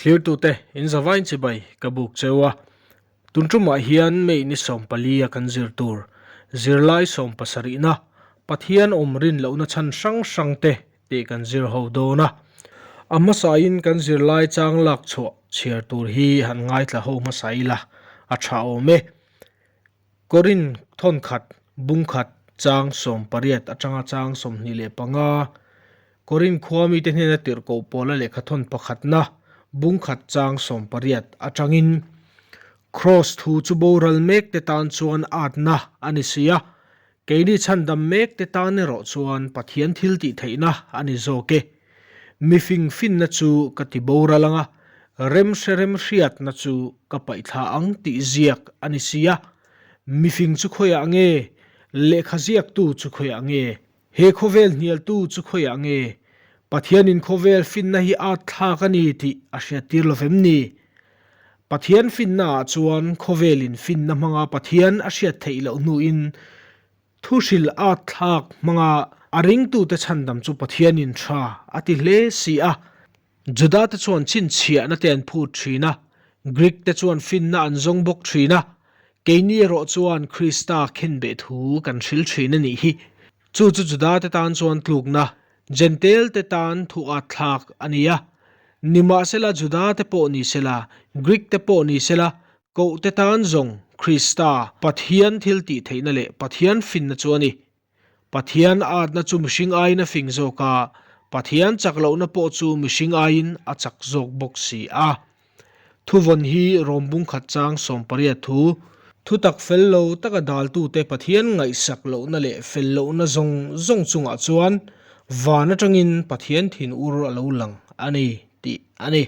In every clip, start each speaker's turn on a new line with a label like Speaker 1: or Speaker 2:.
Speaker 1: Thlirtute in zavain chibai ka buk cheu a, tun tumah hian May ni 14 a kan zir tur zirlai 70na Pathian awm rin lohna chhan hrang hrang te tih kan zir ho dawn a. A hmasain kan zirlai chang lak chhuah chhiar tur hi han ngaithla ho hmasa ila a tha awm e. Korin thawnkhat, bungkhat, chang 18 atanga chang 25, Korin khua mite hnena tirhkoh pawla lehkha thawn pakhatna, bungkhat chang 18 atangin, Kraws thu chu boral mek te tan chuan atna a ni si a, keini chhandam mek te tan erawh chuan Pathian thil tih theihna a ni zawk e. Mifing finna chu ka ti boral ang a, remhre remhriatna chu ka paihthla ang tih ziak a ni si a. Mifing chu khawiah nge? Lehkha ziaktu chu khawiah nge? He khawvel hnialtu chu khawiah nge? Pathianin khawvel finna hi at thlak a ni tih a hriattir lo vem ni? Pathian finnaah chuan khawvelin finna hmanga Pathian a hriat theih loh hnuin Thu hrilh at thlak hmanga a ringtute chhandam chu Pathianin tha a ti hle si a. Juda-te chuan chhinchhiahna te an phut thin a, Greek-te chuan finna an zawng bawk thin a, keini erawh chuan Krista khenbeh thu kan hril thin a nih hi. Chu chu Juda-te tan chuan tlukna, Jentail-te tan thu at thlak a ni a. Nimahsela Juda-te pawh ni sela, Greek-te pawh ni sela, Kohte tan zawng Krista, Pathian thil tih theihna leh Pathian finna chu a ni. Pathian atna chu mihring aiin a fing zawk a, Pathian chak lohna pawh chu mihring aiin a chak zawk bawk si a. Thuvawn hi Rom bungkhat chang 18 thu, Thutak fel lo taka daltute Pathian ngaihsak lohna leh fel lohna zawng zawng chungah chuan van atangin Pathian thinur a lo lang a ni tih a ni.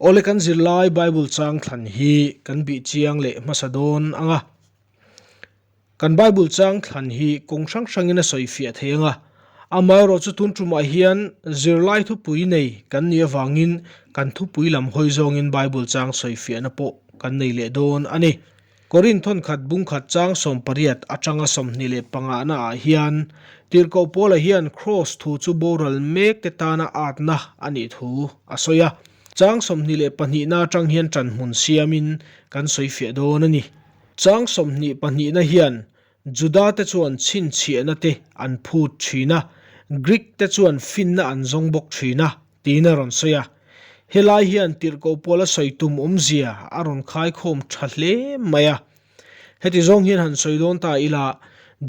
Speaker 1: Awle kan zirlai Bible chang thlan hi kan bih chiang leh hmasa dawn ang a. Kan Bible chang thlan hi kawng hrang hrangin a sawi fiah thei ang a. Amaherawh chu tun tumah hian zirlai thupui nei kan nih avangin kan thupui lam hawi zawngin Bible chang sawi fiahna pawh kan nei leh dawn a ni. Korin thawnkhat bungkhat chang 18 atanga 25 na ah hian Tirhkoh Paula hian Kraws thu chu boral mek te tana atna a nih thu a sawi a. Chang 22 na atang hian tanhmun siamin kan sawi fiah dawn a ni. Chang 22 na hian Juda te chuan chhinchhiahna te an phut thin a, Greek te chuan finna an zawng bawk thin a, tiin a rawn sawi a. Helai hian tirhkoh pawl a sawi tum awmzia a rawn khaikhawm tha hle mai a. Heti zawng hian han sawi dawn ta ila,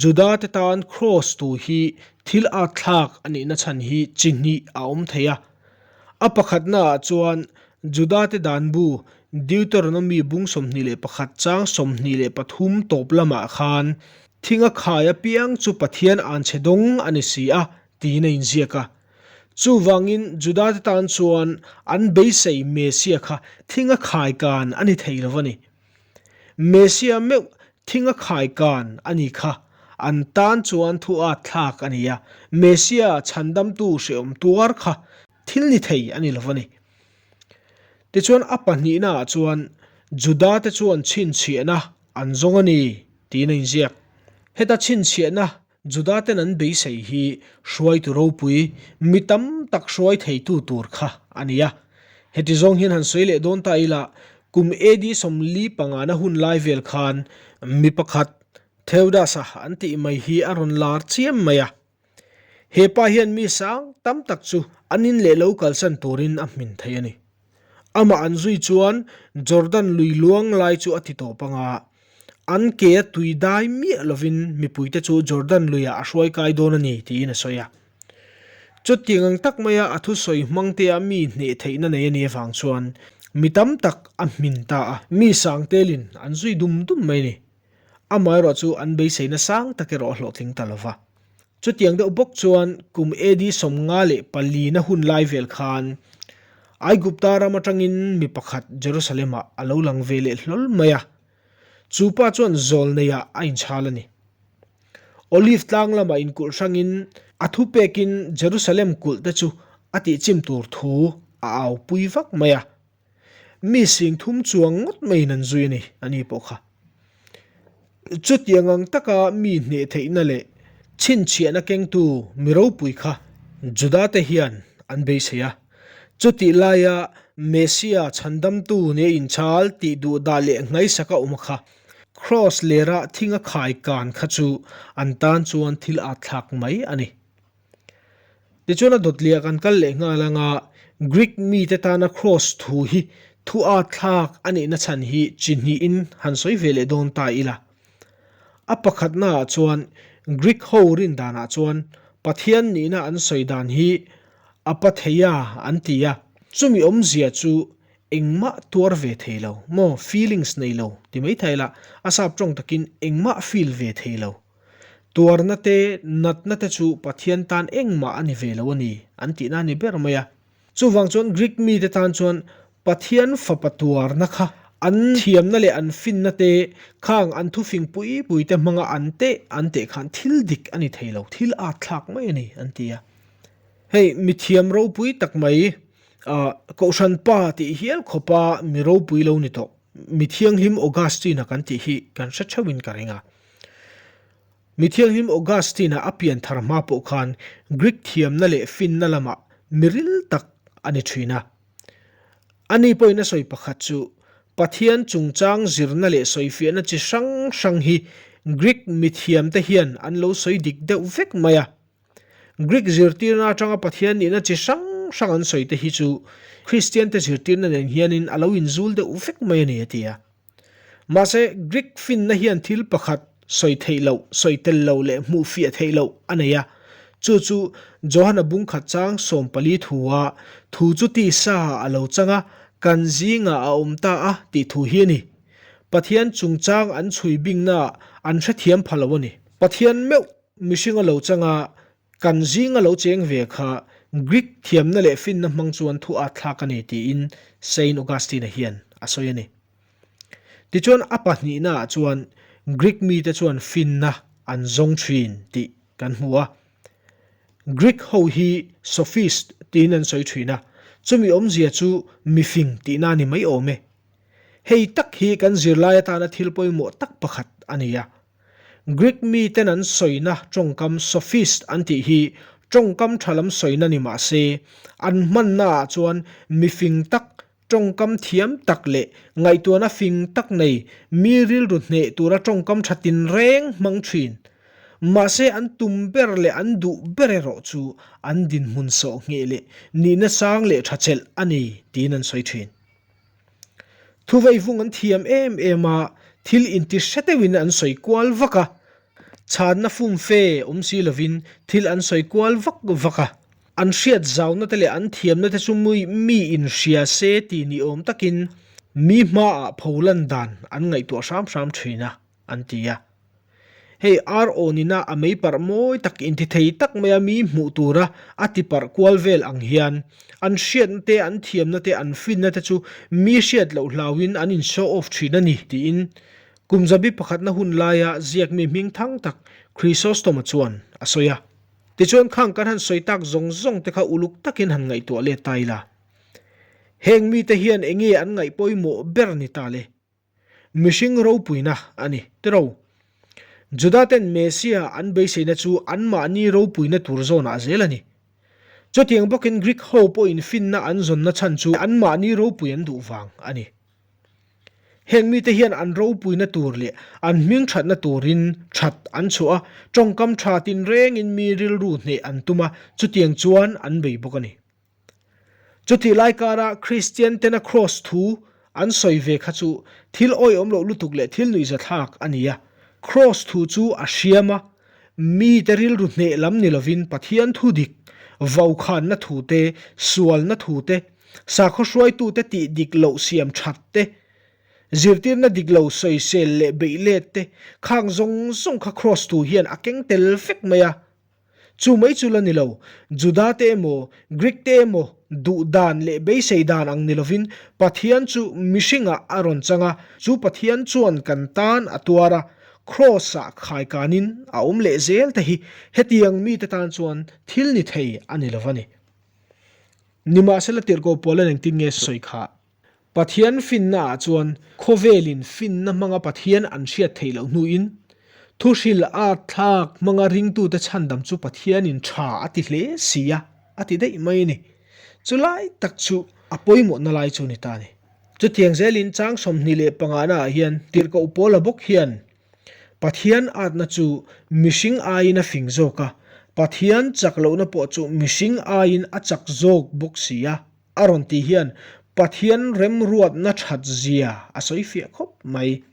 Speaker 1: Juda te tan kraws tu hi thil atthlak a nihna chhan hi chi hnih a awm thei a. A pakhatnaah chuan Juda te dan bu Deuteronomy bung 21 chang 23 tawp lamah khan thinga khai apiang chu Pathian anchhe dawng a ni si a tiin a inziak a. Chuvangin Juda te tan chuan an beisei Messia kha thinga khai kan a ni thei lo a ni. Messia meuh thinga khai kan a ni kha an tan chuan thu at thlak a ni a, Messia chhandamtu hrehawm tuar kha thil ni thei a ni lo a ni. Tichuan a pahnihnaah chuan Juda te chuan chhinchhiahna an zawng a ni tiin a inziak. Heta chhinchhiahna Juda ten an beisei hi hruaitu ropui, mi tam tak hruai theitu tur kha a ni a. Heti zawng hian han sawi leh dawn ta ila, kum AD 45 na hun lai vel khan mi pakhat Theudas-a an tih mai hi a rawn lar chiam mai a. He pa hian mi sang tam tak chu an in leh lo kalsan turin a hmin thei a ni. Amah an zui chuan Jordan lui luang lai chu a ti tawp anga, an ke a tui dai miah lovin mipuite chu Jordan luiah a hruai kai dawn a ni tiin a sawi a. Chutiang ang tak maia a thusawi hmangtea mi hneh theihna nei a nih avang chuan mi tam tak a hmin ta a, mi sang telin an zui dum dum mai a ni. Amaherawh chu an beiseina sang tak erawh a hlawhtling ta lova. Chutiang deuh bawk chuan kum AD 54 na hun lai vel khan Aigupta ram atangin mi pakhat Jerusalem-ah a lo lang ve leh hlawl mai a. Chu pa chuan zawl neiah a inchhal a ni. Olive tlang lamah inkulh hrangin a thupekin Jerusalem kulh te chu a tihchim tur thu a aupui vak mai a. Mi sing thum chuang ngawt maiin an zui a ni, a ni pawh kha. Chutiang ang taka mi hneh theihna leh chhinchhiahna kengtu mi ropui kha Juda te hian an beisei a. Chutih laia Messia chhandamtu nia inchhal tih duh dah leh ngaihsaka awm kha Kraws lera thinga khai kan kha chu an tan chuan thil at thlak mai a ni. Tichuan a dawtliah kan kal leh nghal anga Greek mite tana Kraws thu hi thu at thlak a nihna chhan hi chi hnihin han sawi ve leh dawn ta ila. A pakhatnaah chuan Greek ho rin danah chuan Pathian nihna an sawi dan hi Apatheia an ti a, chumi awmzia chu engmah tuar ve thei lo maw, feelings nei lo ti mai thei la, a sap tawng takin engmah feel ve thei lo. Tuarna te, natna te chu Pathian tan engmah a ni ve lo a ni an tihna a ni ber mai a. Chuvang chuan Greek mite tan chuan Pathian fapa tuarna kha an thiamna leh an finna te khang an thufing pui pui te hmanga an teh an teh khan thil dik a ni thei lo, thil at thlak mai a ni an ti a. Hei mithiam ropui tak mai ah Kohhran pa tih hial khawpa mi ropui lo ni tawh, Mithianghlim Augustine-a kan tih hi kan hre theuhin ka ring a. Mithianghlim Augustine-a a pian thar hma pawh khan Greek thiamna leh finna lamah mi ril tak a ni thin a. Ani pawhin a sawi pakhat chu, Pathian chungchang zirna leh sawifiahna chi hrang hrang hi Greek mithiamte hian an lo sawi dik deuh vek mai a. Greek zirtirna atanga Pathian nihna chi hrang hrang an sawi te hi chu Kristiante zirtirna nen hianin a lo inzul deuh vek mai a ni a ti a. Mahse, Greek finna hian thil pakhat sawi theih loh, sawi tel loh leh hmuh fiah theih loh a nei a. Chu chu Johana bungkhat chang 14 thua thu chu tisa a lo chang a, kan zingah a awm ta a tih thu hi a ni. Pathian chungchang an chhui bingnaah an hrethiam pha lo a ni. Pathian meuh mihring a lo chang a, kan zinga lo cheng ve kha Greek thiamna leh finna hmang chuan thu at thlak a ni tiin Saint Augustine-a hian a sawi a ni. Tichuan a pahnihnaah chuan Greek mite chuan finna an zawng thin tih kan hmu a. Greek ho hi Sophist tiin an sawi thin a, chumi awmzia chu mifing tihna a ni mai awm e. Hei tak hi kan zirlai atana thil pawimawh tak pakhat a ni a. Greek miten an sawina tawngkam sophist an tih hi tawngkam tha lam sawina ni mah se, an hmannaah chuan mifing tak, tawngkam thiam tak leh ngaihtuahna fing tak nei mi rilru hneh tura tawngkam tha tinreng hmang thin. Mahse an tum ber leh an duh ber erawh chu an dinhmun sawh ngheh leh nihna sang leh tha chelh a ni tiin an sawi thin. Thuveivung an thiam em em a, thil inti hre deuhin an sawi kual vak a, chhanna fumfe awm si lovin thil an sawi kual vak vak a, an hriat zauna te leh an thiamna te chu mi inhria se ti ni awm takin mi hmaah pholan dan an ngaihtuah hram hram thin a. an ti a. Hei ar awnina a mei parh mawi tak inti thei tak maia mi hmuh tura a ti parh kual vel ang hian an hriatna te, an thiamna te, an finna te chu mi hriat loh hlauhin an in show off thin a ni tiin kum zabi pakhatna hun laia ziakmi hming thang tak Chrysostom-a chuan a sawi a. Tichuan khang kan han sawi tak zawng zawng te kha uluk takin han ngaihtuah let ta ila. Heng mite hian enge an ngaih pawimawh ber ni ta le? Mihring ropuina a ni, tiro. Judaten Messiah an beiseina chu anmahni ropuina tur zawnah zel a ni. Chutiang bawkin Greek ho pawhin finna an zawnna chhan chu anmahni ropui an duh vang a ni. Heng mite hian an ropuina tur leh an hming thatna turin that an chhuah a, tawngkam tha tinrengin mi rilru hneh an tum a, chutiang chuan an bei bawk a ni. Chutih lai kara Kristian tena Kraws thu an sawi ve kha chu thil awihawm loh lutuk leh thil nuihzathlak a ni a. Kraws thu chu a hriam a, mite rilru hneh lam ni lovin Pathian thu dik, vaukhanna thu te, sualna thu te, sakhaw hruaitute tih dik loh siam that te, zirtirna dik lo sawisel leh beih let te, khang zawng zawng kha Kraws thu hian a keng tel vek mai a. Chu mai chu la ni lo, Juda te emaw, Greek te emaw duh dan leh beisei dan ang ni lovin Pathian chu mihringah a rawn chang a, chu Pathian chuan kan tan a tuar a, Kraws-ah khaikanin a awm leh zel te hi hetiang mite tan chuan thil ni thei a ni lo va ni. Nimahsela tirhkoh Paula'n engtin nge sawi khah? Pathian finnaah chuan khawvelin finna hmanga Pathian an hriat theih loh hnuin, thuhril at thlak hmanga ringtute chhandam chu Pathianin tha a ti hle si a, a ti daih mai a ni. Chulai tak chu a pawimawhna lai chu ni ta a ni. Chutiang zelin chang 25 naah hian Tirhkoh Paula bawk hian Pathian atna chu mihring aiin a fing zawk a, Pathian chak lohna pawh chu mihring aiin a chak zawk bawk si a, a rawn tih hian Pathian remruatna that zia a sawi fiah khawp mai.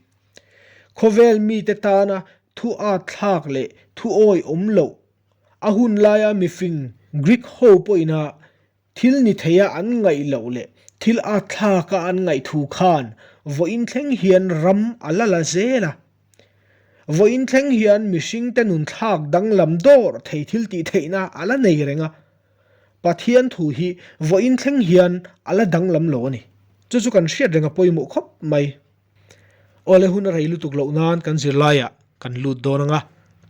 Speaker 1: Khawvel mite tana thu at thlak leh thu awi awm loh a hun laia mifing Greek ho pawhina Thil ni theia an ngaih loh leh thil at thlaka an ngaih thu khan vawiin thleng hian ram a la la zel a. Vawiin thleng hian mihringte nun thlak danglam dawr thei thil tih theihna a la nei reng a. Pathian thu hi vawiin thleng hian a la danglam lo a ni. Chu chu kan hriat reng a pawimawh khawp mai. Awle hun a rei lutuk loh nan kan zirlaiah kan lut dawn ang a.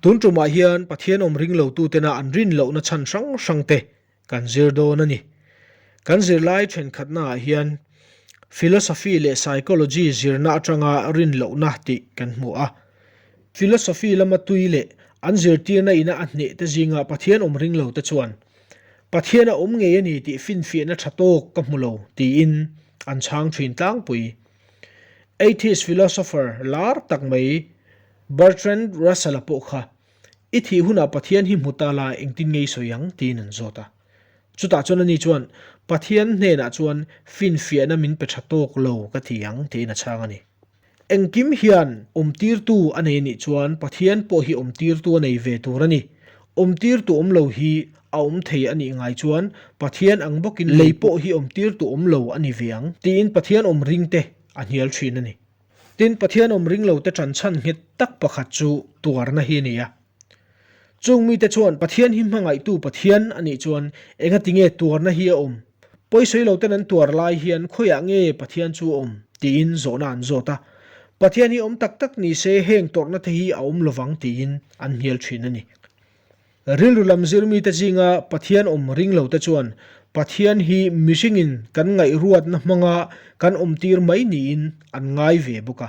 Speaker 1: Tun tumah hian Pathian awm ring lotutena an rin lohna chhan hrang hrangte kan zir dawn a ni. Kan zirlai thenkhatnaah hian Philosophy leh Psychology zirna atanga rin lohna tih kan hmu a. Philosophy lama tui leh an zirtirna ina a hneh te zinga Pathian awm ring lo te chuan Pathian a awm ngei a ni tih finfiahna tha tawk ka hmu lo tiin an chhang thin tlangpui. Atheist philosopher lar tak mai Bertrand Russell-a pawh kha I thih hunah Pathian hi hmu ta la engtin nge i sawi ang? tiin an zawt a. Chutah chuan ani chuan, Pathian hnenah chuan finfiahna min pe tha tawk lo ka ti ang, tiin a chhang a ni. Engkim hian awmtirtu a nei anih chuan Pathian pawh hi awmtirtu a nei ve tur a ni. Awmtirtu awm lo hi a awm thei a nih ngai chuan Pathian ang bawkin lei pawh hi awmtirtu awm lo a ni ve ang, tiin Pathian awm ringte a hnial thin a ni. Tin, Pathian awm ring lote ṭan chhan nghet tak pakhat chu tuarna hi a ni a. Chung mite chuan Pathian hi hmangaihtu Pathian a nih chuan engati nge tuarna hi a awm? Pawisawi loten an tuar lai hian khawiah nge Pathian chu a awm? tiin zawhna an zawt a. Pathian hi awm tak tak ni se heng tawrhna te hi a awm lovang tiin an hnial ṭhin a ni. Rilru lam zirmite zinga Pathian awm ring lote chuan Pathian hi mihringin kan ngaihruatna hmanga kan awmtir mai niin an ngai ve bawk a.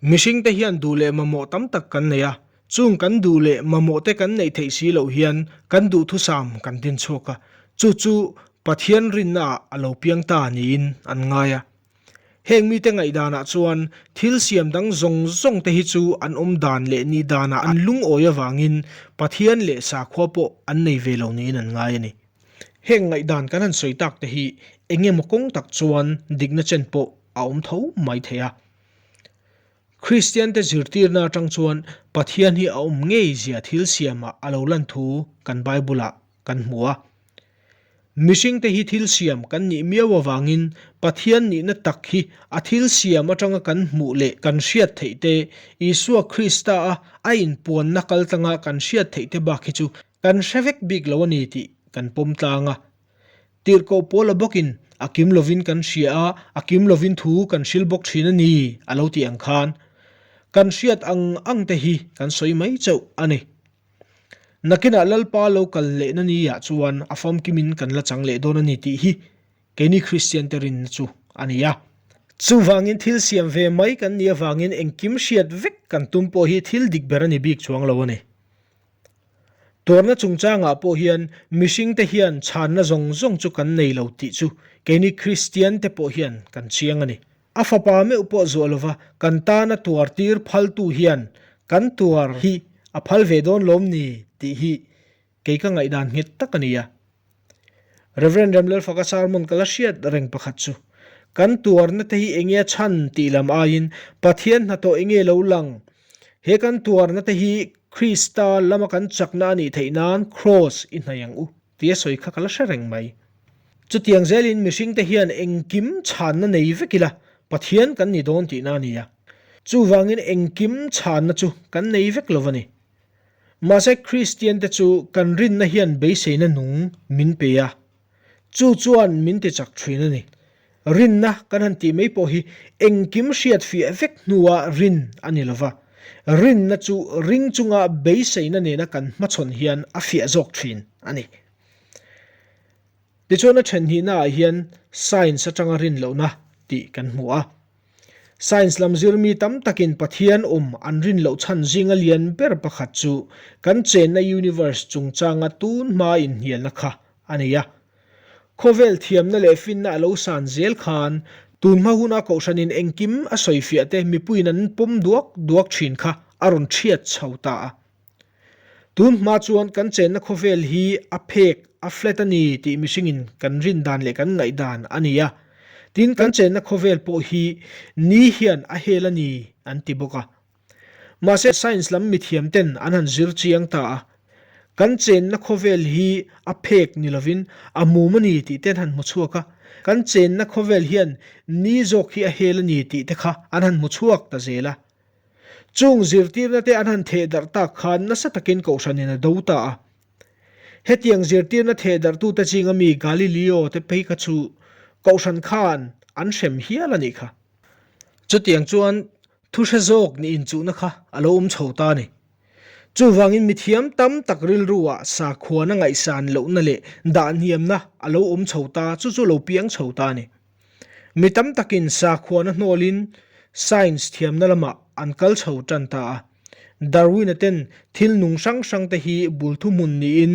Speaker 1: Mihringte hian duh leh mamawh tam tak kan nei a, chung kan duh leh mamawhte kan neih theih si loh hian kan duhthusam kan din chhuak a, chu chu Pathian rinnaah a lo piang ta niin an ngai a. Heng mite ngaihdanah chuan thil siam dang zawng zawng te hi chu an awm dan leh nih danah an lungawi avangin Pathian leh sakhua pawh an nei ve lo niin an ngai a ni. Heng ngaihdan kan han sawi tak te hi eng emaw kawng tak chuan dikna chen pawh a awm tho mai thei a. Kristiante zirtirna atang chuan Pathian hi a awm ngei zia thil siamah a lo lan thu kan Bible-ah kan hmu a. Mihringte hi thil siam kan nih miau avangin Pathian nihna tak hi a thil siam atanga kan hmuh leh kan hriat theih te, Isua Krista a a inpuanna kaltlanga kan hriat theih te bak hi chu kan hre vek bik lo a ni tih kan pawm tlang a. Tirhkoh Paula bawkin a kim lovin kan hria a, a kim lovin thu kan hril bawk thin a ni a lo tih ang khan kan hriat ang ang te hi kan sawi mai chauh a ni. Nakinah Lalpa lo kal lehna ni ah chuan a famkimin kan la chang leh dawn a ni tih hi keini Kristiante rinna chu a ni a. Chuvangin thil siam ve mai kan nih avangin engkim hriat vek kan tum pawh hi thil dik ber a ni bik chuang lo a ni. Tuarna chungchangah pawh hian mihringte hian chhanna zawng zawng chu kan nei lo tih chu keini Kristiante pawh hian kan chiang a ni. A fapa meuh pawh zuah lova kan tana tuar tir phaltu hian kan tuar hi a phal ve dawn lawm ni tih hi kei ka ngaihdan nghet tak a ni a. Rev. Remlalfaka sermon ka la hriat reng pakhat chu, Kan tuarna te hi enge a chhan tih lam aiin Pathian hnathawh enge lo lang? He kan tuarna te hi Krista lama kan chakna a nih theih nan Kraws i hnaih ang u. Tia sawi kha ka la hre reng mai. Chutiang zelin mihringte hian engkim chhanna nei vek ila Pathian kan ni dawn tihna a ni a. Chuvangin engkim chhanna chu kan nei vek lo a ni. Mahse Kristiante chu kan rinna hian beiseina nung min pe a. Chu chuan min tichak thin a ni. Rinna kan han tih mai pawh hi engkim hriat fiah vek hnua rin a ni lova. Rinna chu ring chunga beiseina nena kan hmachhawn hian a fiah zawk thin a ni. Tichuan a then hnihnaah hian science atanga rin lohna tih kan hmu a. Science lam zirmi tam takin Pathian awm an rin loh chhan zinga lian ber pakhat chu kan chenna universe chungchanga tun hmaa inhnialna kha a ni a. Khawvel thiamna leh finna a lo san zel khan tun hma huna kohhranin engkim a sawifiah te mipuiin an pawm duak duak thin kha a rawn thiat chho ta a. Tun hma chuan kan chenna khawvel hi a phek, a flat a ni tih mihringin kan rin dan leh kan ngaihdan a ni a. Tin, kan chenna khawvel pawh hi ni hian a hel a ni an ti bawk a. Mahse, science lam mithiam ten an han zir chiang ta a. Kan chenna khawvel hi a phek ni lovin a mum a ni tih te an han hmu chhuak a. Kan chenna khawvel hian ni zawk hi a hel a ni tih te kha an han hmu chhuak ta zel a. Chung zirtirna te an han theh darh tak khan nasa takin kohhranin a do ta a. Hetiang zirtirna theh darhtute zinga mi Galileo te phei kha chu kohhran khan an hrem hial a nih kha. Chutiang chuan thu hre zawk nih inchuhna kha a lo awm chho ta a ni. Chuvangin mithiam tam tak rilruah sakhuana ngaihsan lohna leh dahhniamna a lo awm chho ta, chu chu lo piang chho ta a ni. Mi tam takin sakhuana hnawlin science thiamna lamah an kal chho tan ta a. Darwin-a ten thil nung hrang hrang te hi bul thuhmun niin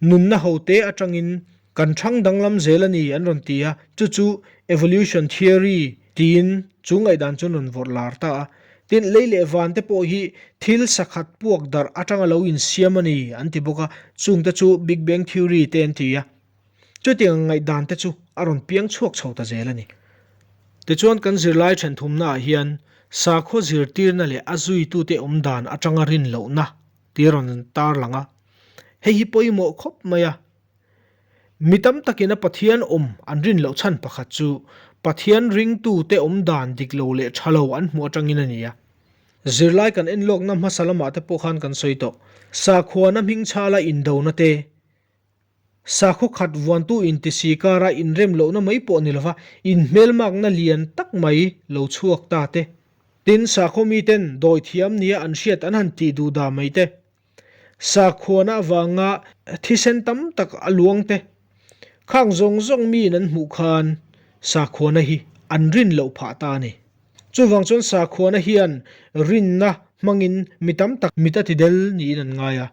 Speaker 1: nunna hote atangin kan thang danglam zel a ni an rawn ti a, chu chu evolution theory tiin chu ngaihdan chu an rawn vawrh lar ta a. Tin, lei leh van te pawh hi thil sakhat puak darh atanga lo insiam a ni an ti bawk a, chungte chu Big Bang theory te an ti a. Chutiang ngaihdan te chu a rawn piang chhuak chho ta zel a ni. Tichuan kan zirlai thenthumnaah hian sakhaw zirtirna leh a zuitute awm dan atanga rin lohna tih a rawn tarlang a. Hei hi pawimawh khawp mai a. Mi tam takin a Pathian awm an rin loh chhan pakhat chu Pathian ringtute awm dan dik lo leh tha lo an hmuh atangin a ni a. Zirlai kan enlawkna hmasa lamah te pawh khan kan sawi tawh. Sakhuana hmingchhala indona te, Sakhaw khat vuantu intisi kara inrem lohna mai pawh ni lova inhmelmakna lian tak mai lo chhuak ta te. Tin, sakhaw miten dawi thiam nia an hriat an han tih duh dah mai te. Sakhuana avanga thisen tam tak a luang te. Khang zawng zawng miin an hmuh khan sakhuana hi an rin loh phah ta a ni. Chuvang chuan sakhuana hian rinna hmangin mi tam tak mit a tidel niin an ngai a.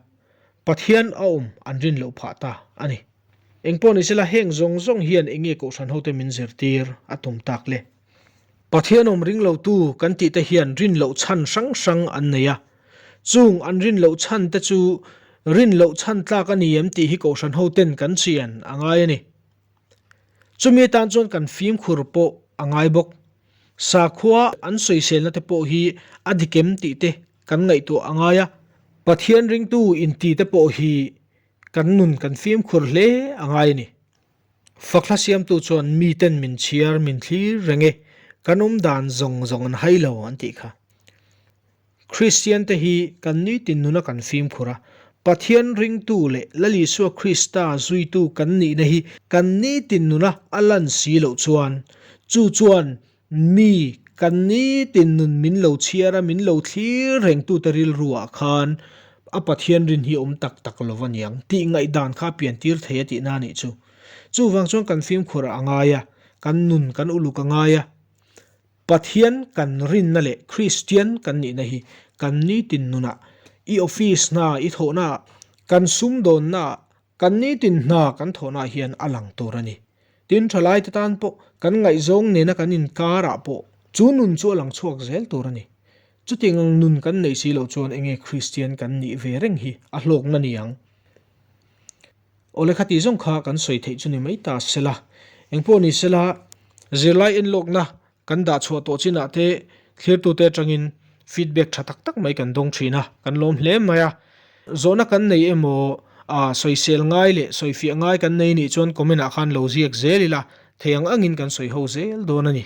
Speaker 1: Pathian a awm an rin loh phah ta a ni. Engpawh ni sela heng zawng zawng hian eng nge Kohhran hote min zirtir a tum tak le? Pathian awm ring lotu kan tih te hian rin loh chhan hrang hrang an nei a. Chung an rin loh chhan te chu rin loh chhan tlak a ni em tih hi Kohhran hoten kan chian a ngai a ni. Chumi atan chuan kan fimkhur pawh a ngai bawk. Sakhua an sawiselna te pawh hi a dik em tih te kan ngaihtuah a ngai a. Pathian ringtu inti te pawh hi kan nun kan fimkhur hle a ngai a ni. Fakhla siamtu chuan miten min chhiar min thlir reng e, kan awm dan zawng zawng an hai lo an tih kha. Kristian te hi kan nitin nuna kan fimkhur a, Pathian ringtu leh Lal Isua Krista zuitu kan nihna hi kan nitin nuna a lan si loh chuan, chu chuan mi kan nitin nun min lo chhiar a, min lo thlir rengtute rilruah khan a Pathian rin hi awm tak tak lo aniang tih ngaihdan kha a piantir thei a tihna a nih chu. Chuvang chuan kan fimkhur a ngai a, kan nun kan uluk a ngai a. Pathian kan rinna leh Kristian kan nihna hi kan nitin nunah, i office hna i thawhnaah, kan sumdawnnaah, kan nitin hna kan thawhnaah hian a lang tur a ni. Tin, thalaite tan pawh kan ngaihzawng nena kan inkarah pawh chu nun chu a lang chhuak zel tur a ni. Chutiang ang nun kan neih si loh chuan enge Kristian kan nih ve reng hi a hlawkna ni ang? Awle khati zawng kha kan sawi theih chu ni mai ta sela. Engpawh ni sela, zirlai enlawkna kan dah chhuah tawh chinah te thlirtute atangin feedback tha tak tak mai kan dawng thin a, kan lawm hle mai a. Zawhna kan nei emaw, aa sawisel ngai leh sawifiah ngai kan nei nih chuan comment ah khan lo ziak zel ila, thei ang angin kan sawi ho zel dawn a ni.